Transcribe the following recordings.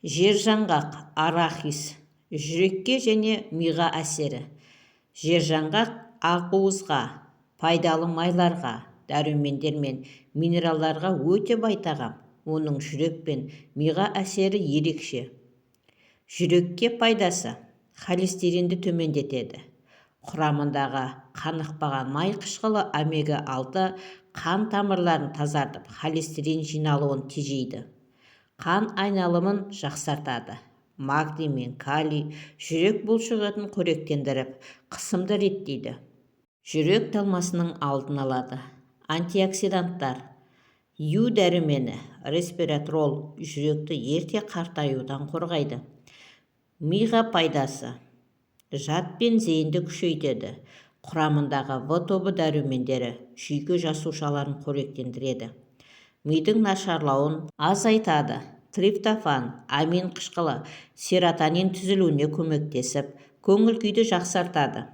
Жержаңғақ, арахис, жүрекке және миға әсері. Жержаңғақ ақуызға, пайдалы майларға, дәрумендер мен минералдарға өте бай тағам. Оның жүрек пен миға әсері ерекше. Жүрекке пайдасы: холестеринді төмендетеді. Құрамындағы қанықпаған май қышқылы омега-6 қан тамырларын тазартып, холестерин жиналуын тежейді, қан айналымын жақсартады. Магний мен калий жүрек бұлшықетін қоректендіріп, қысымды реттейді, жүрек талмасының алдын алады. Антиоксиданттар, Ю дәрумені, ресвератрол жүректі ерте қартаюдан қорғайды. Миға пайдасы: жад пен зейінді күшейтеді. Құрамындағы В тобы дәрумендері жүйке жасушаларын қоректендіреді, мидың нашарлауын азайтады. Триптофан, амин қышқылы серотонин түзілуіне көмектесіп, көңіл-күйді жақсартады,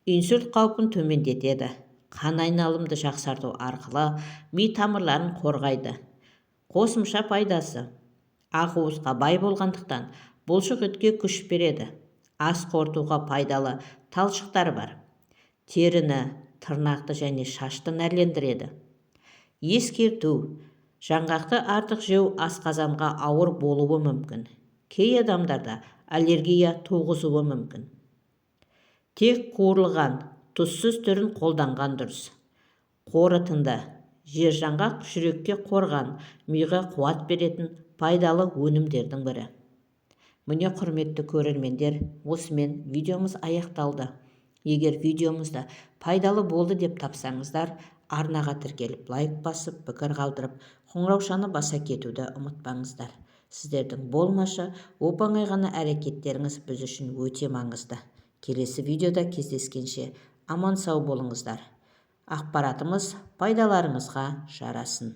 инсульт қаупін төмендетеді. Қан айналымды жақсарту арқылы ми тамырларын қорғайды. Қосымша пайдасы: ақуызға бай болғандықтан, бұлшық етке күш береді, ас қорытуға пайдалы талшықтар бар. Теріні, тырнақты және шашты нәрлендіреді. Ескерту: жаңғақты артық жеу асқазанға ауыр болуы мүмкін, кей адамдарда аллергия туғызуы мүмкін. Тек қуырылған, тұзсыз түрін қолданған дұрыс. Қорытынды: жержаңғақ жүрекке қорған, миға қуат беретін пайдалы өнімдердің бірі. Міне, құрметті көрермендер, осымен видеомыз аяқталды. Егер видеомызды пайдалы болды деп тапсаңыздар, арнаға тіркеліп, лайк басып, пікір қалдырып, қоңыраушаны баса кетуді ұмытпаңыздар. Сіздердің болмашы, оп-оңай ғана әрекеттеріңіз біз үшін өте маңызды. Келесі видеода кездескенше аман-сау болыңыздар. Ақпаратымыз пайдаларыңызға жарасын.